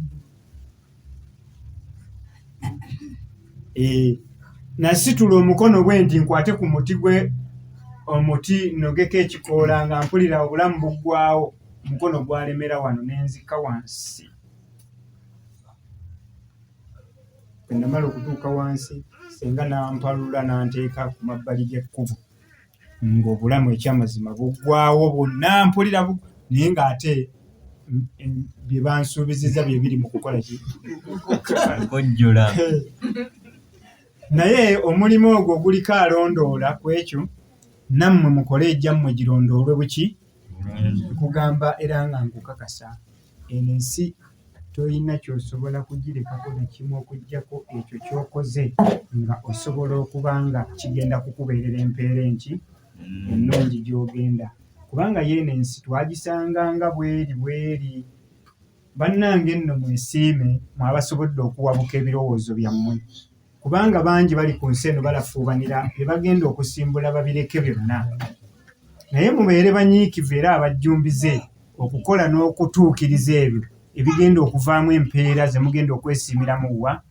Nasitula omukono bwe nti nkwate ku muti gwe omuti nnogeko ekikoola nga mpulira obulamu buggwaawo, omukono gwalemera wano ne nzika wansi. Bwe namala okutuuka wansi, ssenga n'ampalula n'anteeka ku mabbali g'ekkubo ng'obulamu ekyamazima buggwaawo bwonna mpulira naye ng'ate bye bansuubizizza bye biri mu kukola ki? Kujjula. Naye omulimu ogwo oguliko alondoola ku ekyo, nammwe mukole egyammwe girondoolwe buki? Nkugamba era nga nkukakasa, eno ensi toyina ky'osobola kugirekako na kimu okuggyako ekyo ky'okoze nga osobola okuba nga kigenda kukubeerera empeera enki ennungi gy'ogenda. Kubanga ye eno ensi twagisanga nga bweri bweri. Bannange nno mwesiime mwe abasobodde okuwabuka ebirowoozo byammwe. Kubanga bangi bali ku nsi eno balafuubanira bye bagenda okusimbula babireke byonna. Naye mubeere banyiikivu era abajjumbize okukola n'okutuukiriza ebyo ebigenda okuvaamu empeera ze mugenda okwesiimiramu wa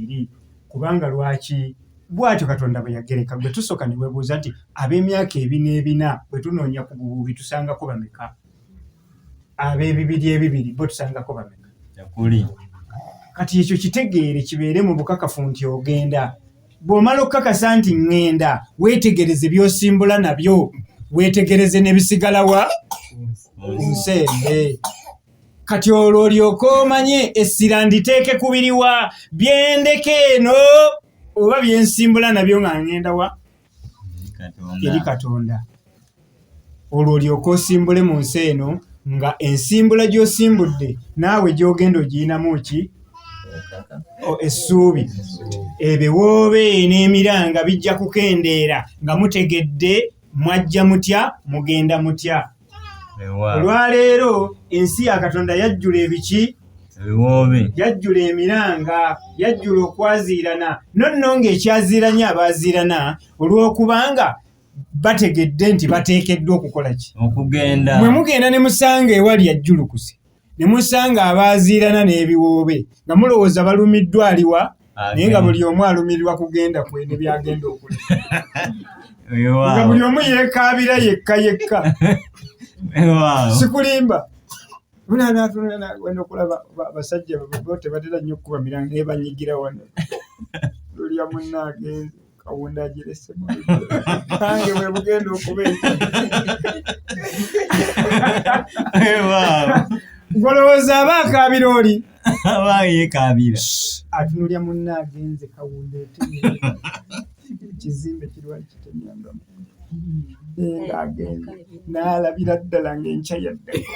eri. Kubanga lwaki bw'atyo Katonda bwe yagereka. Gwe tusooka ne weebuuza nti ab'emyaka ebina ebina bwe tunoonya ku bubuubi tusangako bameka? Ab'ebibiri ebibiri bo tusangako bameka? Tekuli. Kati ekyo kitegeere, kibeere mu bukakafu nti ogenda. Bw'omala okukakasa nti ŋŋenda, weetegereze by'osimbula nabyo, weetegereze n'ebisigala wa ku nsembe. Kati olwo olyoke omanye essira nditeeke ku biriwa, byendeka eno oba byensimbula nabyo nga ŋŋenda wa eri Katonda. Olwo olyoke osimbule mu nsi eno nga ensimbula gy'osimbudde naawe gy'ogenda ogiyinamu ki? Essuubi. Ebiwoobe n'emiranga bijja kukendeera nga mutegedde mwajja mutya, mugenda mutya. Olwaleero ensi ya Katonda yajjula ebiki? Ebiwoobe. Yajjula emiranga, yajjula okwaziirana. No nno ng'ekyaziiranye abaaziirana olw'okubanga bategedde nti bateekeddwa okukola ki? Okugenda. Mwe mugenda ne musanga ewali ajjulukuse, ne musanga abaaziirana n'ebiwoobe nga mulowooza balumiddwa aliwa, naye nga buli omu alumirirwa kugenda kwe ne by'agenda okuleka. Nga buli omu yeekaabira yekka yekka. Sikulimba. Wenda okulaba abasajja bo tebatera nnyo okukuba miranga naye banyigira wano. Lulya munna agenze, kawunda agirese mu bigere. Nange bwe bugenda okuba ekyo. Golowooza aba akaabira oli? Aba yeekaabira. Atunulya munna agenze, kawunda etemye. Ekizimbe kirwa kitemyanga. Ng'agenda n'alabira ddala ng'enkya yaddako.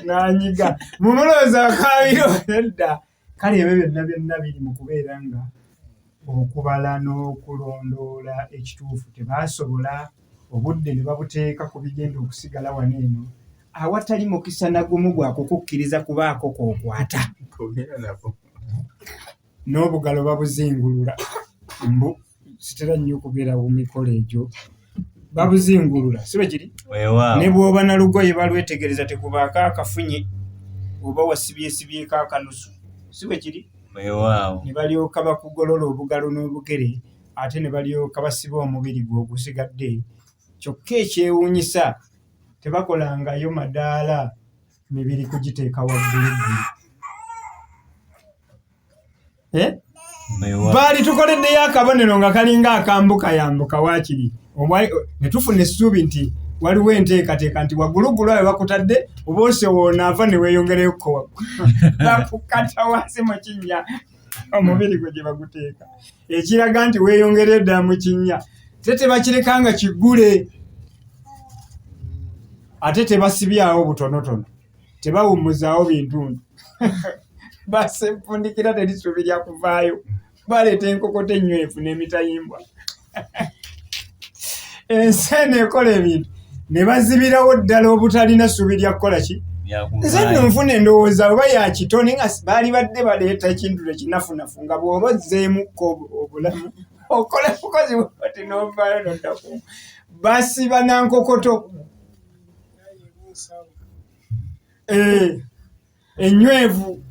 N'anyiga. Mumulowooza akaabira edda. Kale ebyo byonna byonna biri mu kubeera nga okubala n'okulondoola ekituufu tebaasobola, obudde ne babuteeka ku bigenda okusigala wano eno awatali mukisa na gumu gwa kukukkiriza kubaako k'okwata. N'obugalo babuzingulula. Mbu sitera nnyo okubeera mu mikolo egyo. Babuzingulula, si bwe kiri? Ne bw'oba na lugoye balwetegereza tekubaako akafunye oba wasibyesibyeko akanusu, si bwe kiri? Ne balyoka bakugolola obugalo n'obugere ate ne balyoka basiba omubiri gwo ogusigadde. Kyokka ekyewuunyisa tebakolangayo madaala mibiri kugiteeka wagguluggulu. Baali tukoleddeyo akabonero nga kalinga akambuka yambuka waakiri ne tufuna essuubi nti waliwo enteekateeka nti wagguluggulu awo bakutadde oba osewoonaava ne weeyongereyo kko waggulu. Bakukata wansi mu kinnya omubiri gwe gye baguteeka ekiraga nti weeyongereyo ddala mu kinnya. Ate tebakireka nga kiggule, ate tebasibyawo butonotono, tebawummuzaawo bintuntu. Basefundikira teri ssuubi lya kuvaayo, baleeta enkokoto ennywevu n'emitayimbwa. Ensi eno ekola ebintu ne bazibirawo ddala obutalina ssuubi lya kukola ki? Nze nno nfuna endowooza oba ya kitone nga baali badde baleeta ekintu ekinafunafu nga bw'oba ozzeemukko obulamu okola bukozi bwoti n'ovaayo n'odda ku basiba na nkokoto ennywevu.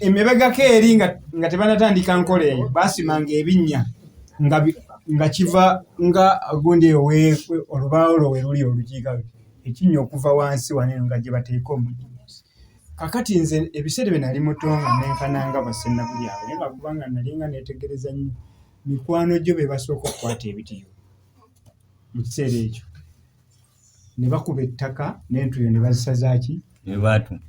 Emabegako eri nga tebanatandika nkola eyo baasimanga ebinnya nga kiva nga gundi eyo olubaawo lwo we luli olukiika luti ekinnya okuva wansi wano eno nga gye bateeka omujjuzi. Kakati nze ebiseera bye nali muto nga nenkana nga bassennabuli abo, naye lwakubanga nalinga neetegereza nnyo mikwano gyo be basooka okukwata ebitiyo mu kiseera ekyo. Ne bakuba ettaka n'entuuyo ne bazisaza ki? Ebatu.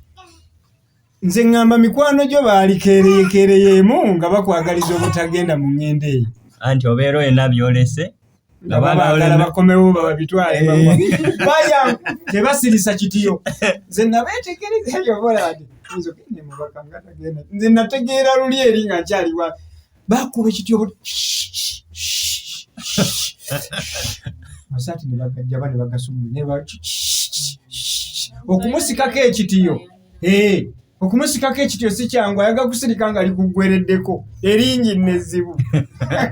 Nze ŋŋamba mikwano gyo baali keereyekeereyeemu nga bakwagaliza obutagenda mu ŋŋendo eyo. Anti obeera olina by'olese nga babaagala bakomewo babitwale. Baya tebasirisa kitiyo. Nze nabeetegereza ebyo bola nti nze ogende mubaka nga tagenda. Nze nategeera luli eri nga nkyali wa bakuba ekitiyo masaati ne bagajja ba ne bagasumula ne ba okumusikako ekitiyo. Okumusikako ekitiyo si kyangu, ayaga kusirika nga likuggwereddeko eringi nezibu.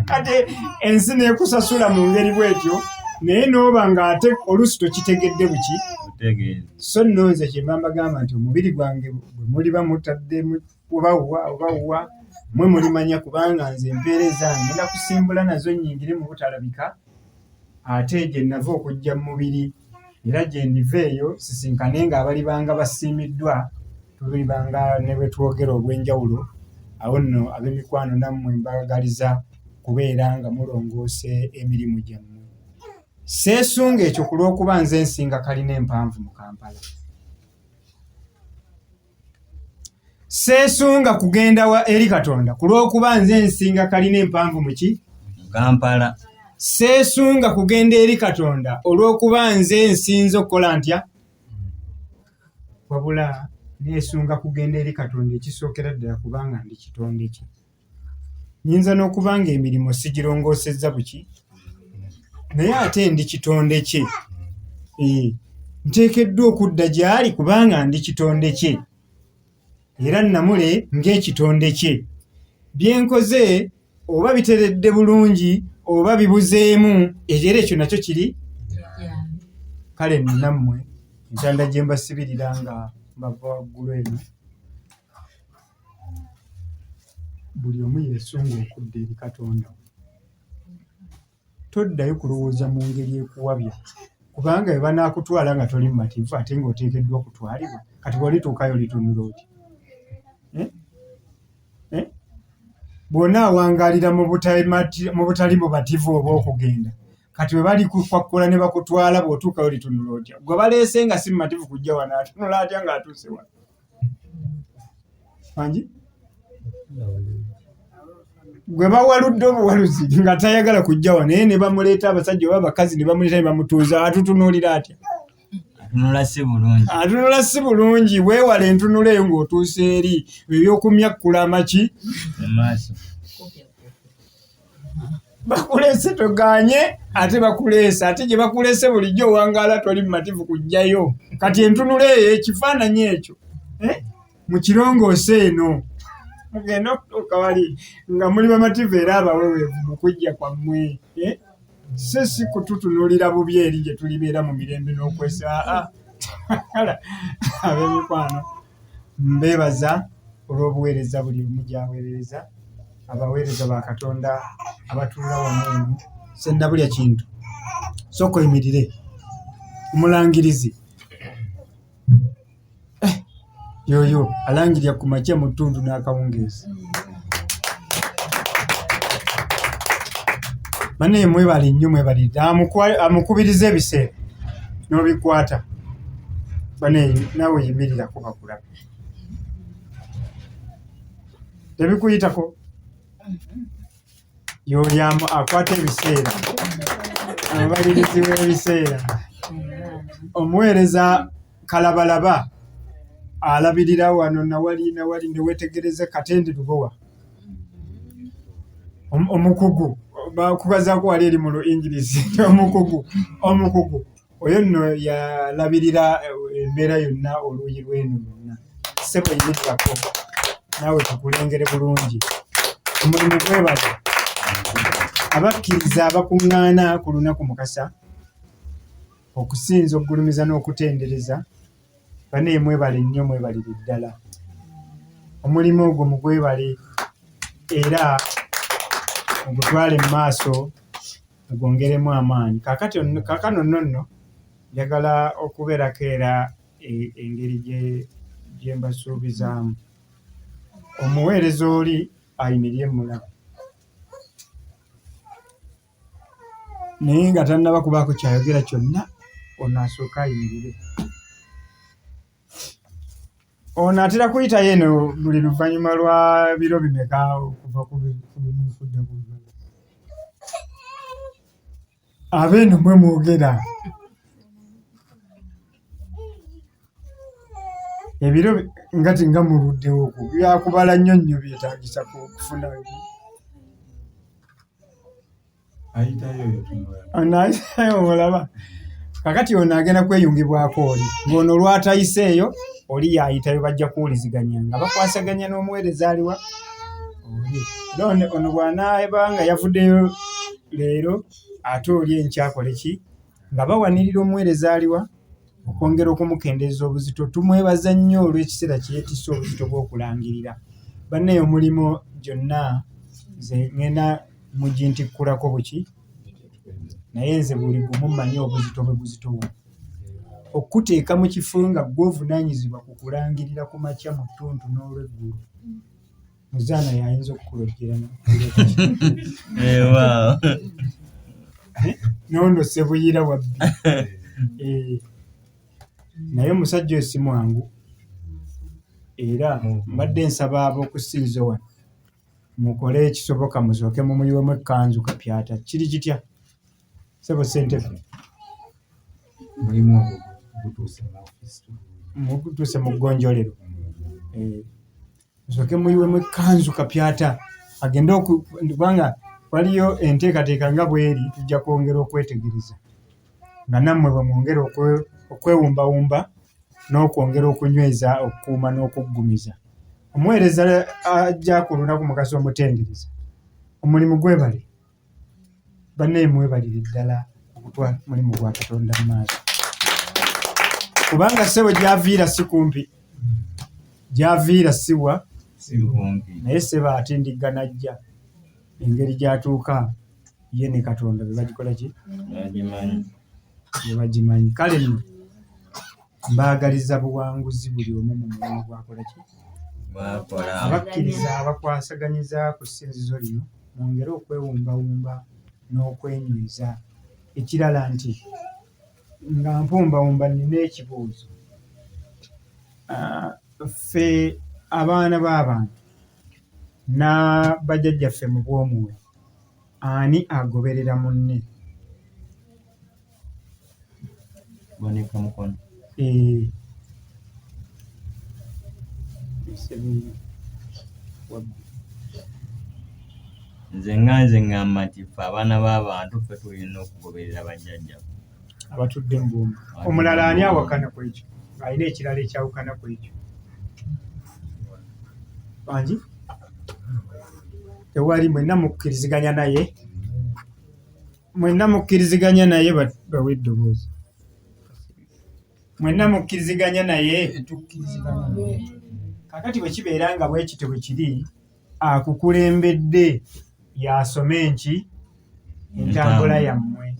Kati ensi n'ekusasula mu ngeri bw'etyo, naye n'oba ng'ate oluusi tokitegedde buki. So nno nze kyenva mbagamba nti omubiri gwange bwe muliba mutaddemu oba wa oba wa mwe mulimanya, kubanga nze empeereza ngenda kusimbula nazo nnyingire mu butalabika, ate gye nava okujja mu mubiri era gye ndiva eyo sisinkane nga abalibanga basiimiddwa Tulibanga ne bwe twogera obw'enjawulo. Awo nno ab'emikwano nammwe mbaagaliza kubeera nga mulongoosa emirimu gyammwe. Seesunga ekyo ku lw'okuba nze nsinga kalina empanvu mu Kampala. Seesunga kugenda wa eri Katonda ku lw'okuba nze nsinga kalina empanvu mu ki? Mu Kampala. Seesunga kugenda eri Katonda olw'okuba nze nsinze okukola ntya? Wabula neesunga kugenda eri Katonda ekisookera ddala kubanga ndi kitonde kye. Nnyinza n'okuba ng'emirimu sigirongoosezza buki naye ate ndi kitonde kye. Nteekeddwa okudda gy'ali kubanga ndi kitonde kye era nnamule ng'ekitonde kye. Bye nkoze oba biteredde bulungi oba bibuzeemu era ekyo nakyo kiri kale nno nammwe entanda gye mbasibirira nga mbava waggulu eno buli omu yeesunga okudda eri Katonda we. Toddayo kulowooza mu ngeri ekuwabya kubanga bwe banaakutwala nga toli mumativu ate ng'oteekeddwa okutwalibwa kati bw'olituukayo olitunula otya? Eh? Eh? Bw'onaawangaalira mu butali bumativu oba okugenda kati bwe balikukwakkula ne bakutwala bw'otuukayo olitunula otya? Gwe baleese nga si mumativu kujja wano atunula atya ng'atuuse wano? Wangi? Gwe bawaludde obuwaluzi nga tayagala kujja wano naye ne bamuleeta abasajja oba abakazi ne bamuleeta ne bamutuuza atutunuulira atya? Atunula si bulungi. Atunula si bulungi. Weewale entunula eyo ng'otuuse eri ebyokumyakkula amaki mu maaso. Bakuleese toganye ate bakuleese ate gye bakuleese bulijjo owangaala toli mumativu kujjayo. Kati entunula eyo ekifaananyi ekyo mukirongoose eno mugende okutuuka wali nga muli bamativu era abaweweevu mu kujja kwammwe. Si si kututunuulira bubi eri gye tulibeera mu mirembe n'okwesa. Aa ab'emikwano mbeebaza olw'obuweereza buli omu gy'aweerereza abaweereza ba Katonda abatuula wano eno. Ssennabulya Kintu, sooka oyimirire omulangirizi. Yoyo alangirira ku makya mu ttuntu n'akawungeezi. Bannaye mwebale nnyo mwebalire. Amukubiriza ebiseera n'obikwata. Bannaye naawe yimirirako bakulabe. Tebikuyitako? Y'oyo akwata ebiseera, omubalirizi w'ebiseera. Omuweereza Kalabalaba alabirira wano nawali nawali ne weetegereza Katende Lubowa omukugu bakubazaako wali eri mu Luingirisi omukugu omukugu oyo nno yalabirira embeera yonna oluuyi lw'eno lwonna. Ssebo yimirirako naawe tukulengere bulungi. Omulimu gwebale. Abakkiriza abakuŋŋaana ku lunaku Mukasa okusinza, okugulumiza n'okutendereza bannaye mwebale nnyo mwebalire ddala. Omulimu ogwo mugwebale era mugutwale mu maaso mugwongeremu amaanyi. Kaakati kaakano nno nno njagala okubeerako era engeri gye mbasuubizaamu. Omuweereza oli ayimirire mmulabe. Naye nga tannaba kubaako ky'ayogera kyonna, ono asooke ayimirire. Ono atera kuyitayo eno buli luvannyuma lwa biro bimeka okuva ku lumu okudda ku lulala? Abeeno mmwe mwogera. Ebiro nga ti nga muluddewo okwo byakubala nnyo nnyo byetaagisa kufuna. Ono ayitayo omulaba. Kakati ono agenda kweyungibwako oli ng'ono lw'atayiseeyo oli y'ayitayo bajja kuwuliziganya nga bakwasaganya n'omuweereza aliwa oli. Era ono bw'anaaba nga yavuddeyo leero ate oli enkya akole ki nga bawanirira omuweereza aliwa okwongera okumukendeeza obuzito. Tumwebaza nnyo olw'ekiseera kye yeetisse obuzito bw'okulangirira. Bannaye omulimu gyonna nze ŋŋenda mugintikkulako buki naye nze buli gumu mmanyi obuzito bwe guzitowa. Okukuteeka mu kifo nga ggwe ovunaanyizibwa ku kulangirira ku makya mu ttuntu n'olweggulo. Muzaana y'ayinza okukulojjera n'ono Ssebuyira wabbi. Eh, naye omusajja oyo si mwangu era mbadde nsaba ab'okusinza wano mukole ekisoboka musooke mumuyiwemu ekkanzu kapyata. Kiri kitya ssebo ssentebe? Mulimu ogwo gutuuse mu ofiisi. Mugutuuse mu ggonjolero. Eh, musooke muyiwemu ekkanzu kapyata agende kubanga waliyo enteekateeka nga bweri tujja kwongera okwetegereza nga nammwe bwe mwongera okwewumbawumba n'okwongera okunyweza okukuuma n'okuggumiza. Omuweereza ajja ku lunaku Mukasa omutendereza omulimu gwebale. Bannaye mwebalire ddala okutwala omulimu gwa Katonda mu maaso kubanga ssebo gy'aviira si kumpi, gy'aviira si wa naye ssebo atindigga n'ajja engeri gy'atuuka ye ne Katonda be bagikola ki? Be bagimanyi. Kale nno mbaagaliza buwanguzi buli omu mu mulimu gw'akola ki? Abakkiriza abakwasaganyiza ku ssinzizo lino mwongere okwewumbawumba n'okwenyweza. Ekirala nti nga mpumbawumba nnina ekibuuzo. Ffe abaana b'abantu na bajjajjaffe mu bw'omwoyo ani agoberera munne? Gwanika mukono. Eh. Nze nga nze ŋŋamba nti ffe abaana b'abantu ffe tulina okugoberera bajjajjaffe. Abatudde mu bwongo. Omulala ani awakana ku ekyo? Alina ekirala ekyawukana ku ekyo? Bangi? Tewali mwenna mukkiriziganya naye? Mwenna mukkiriziganya naye bawe eddoboozi. Mwenna mukkiriziganya naye? Tukkiriziganya naye. Kaakati bwe kibeera nga bwe kityo bwe kiri, akukulembedde y'asoma enki entambula yammwe.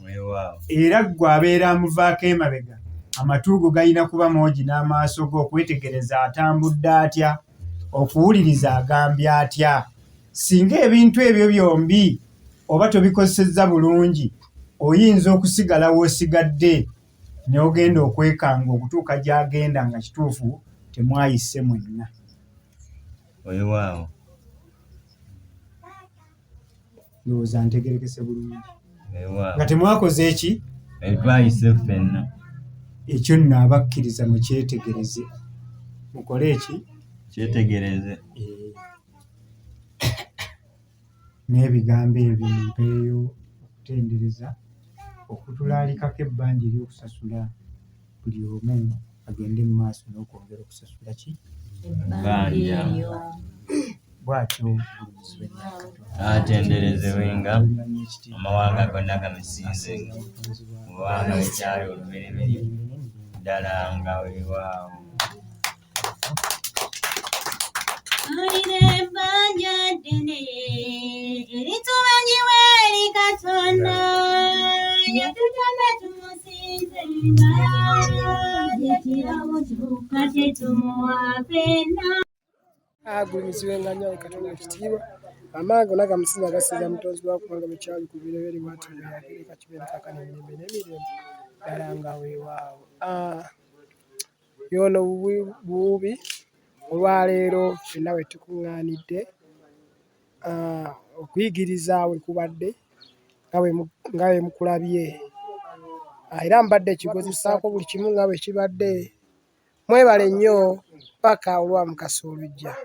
Era ggwe abeera amuvaako emabega, amatu go galina kuba moogi n'amaaso go okwetegereza atambudde atya, okuwuliriza agambye atya. Singa ebintu ebyo byombi oba tobikozesezza bulungi, oyinza okusigala w'osigadde n'ogenda okwekanga okutuuka gy'agenda nga kituufu temwayise mwenna. Weewaawo. Ndowooza ntegerekese bulungi. Weewaawo. Nga temwakoze ki? Twayise ffenna. Ekyo nno abakkiriza mukyetegereze. Mukole eki? Kyetegereze. Eh. N'ebigambo ebyo mumpeeyo okutendereza okutulaalikako ebbanja ery'okusasula buli omu agende mu maaso n'okwongera okusasula ki? Ebbanja. Bw'atyo gulumizibwa ennyo Katonda. Atenderezebwenga amawanga gonna gamusinzenga kubanga bwe kyali olubereberye ddala nga weewaawo. Tulina ebbanja ddene eritubanjibwa eri Katonda. Yatutonda tumusinzenga, kye kirabo kyokka kye tumuwa ffenna. Agulumizibwenga nnyo ayi Katonda ekitiibwa. Amawanga gonna gamusinze agasinza Mutonzi wa kubanga bwe kyali ku lubereberye bw'atyo bwe yagereka kibeere kaakano emirembe n'emirembe ddala nga weewaawo. Ah, Y'ono Buwubi olwaleero ffenna we tukuŋŋaanidde ah, okuyigiriza we kubadde nga bwe mukulabye ah, era mbadde kigozesaako buli kimu nga bwe kibadde. Mwebale nnyo paka olwa Mukasa olujja.